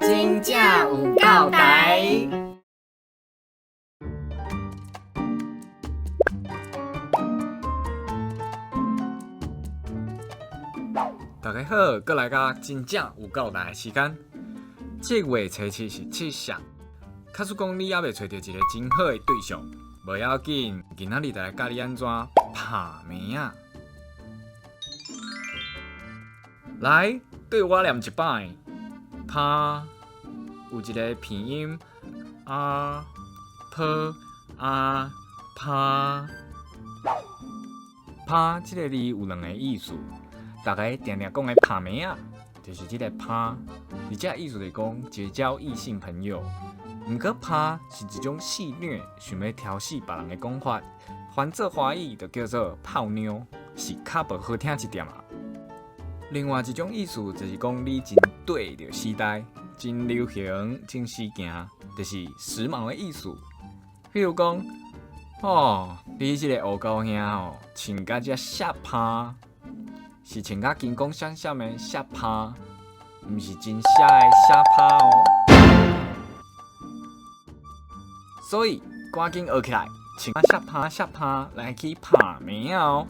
真正有夠台。大家好，閣來到真正有夠台的時間。7月初7是七夕，假使講你猶未揣著一个真好的對象，無要緊，今仔日就來教你按怎拍暝仔。來，對我念一擺，拍有一个鼻音，啊、ㄆ、啊、拍。拍這个字有兩个意思，大家定定講的拍暝仔，就是這个拍，而這意思就是講結交異性朋友。毋過拍是一種戲謔，想欲調戲別人的講法，翻做華語就叫做泡妞，是較無好聽一點啊。另外一種意思就是講你真綴著時代，真流行，真時行，就是時髦的意思。比如講，哦，你這个烏狗兄吼，穿甲遮瀉趴，是穿甲金光閃閃的瀉趴，毋是真瀉的瀉趴哦。所以趕緊學起來，穿甲瀉趴瀉趴來去拍暝仔哦。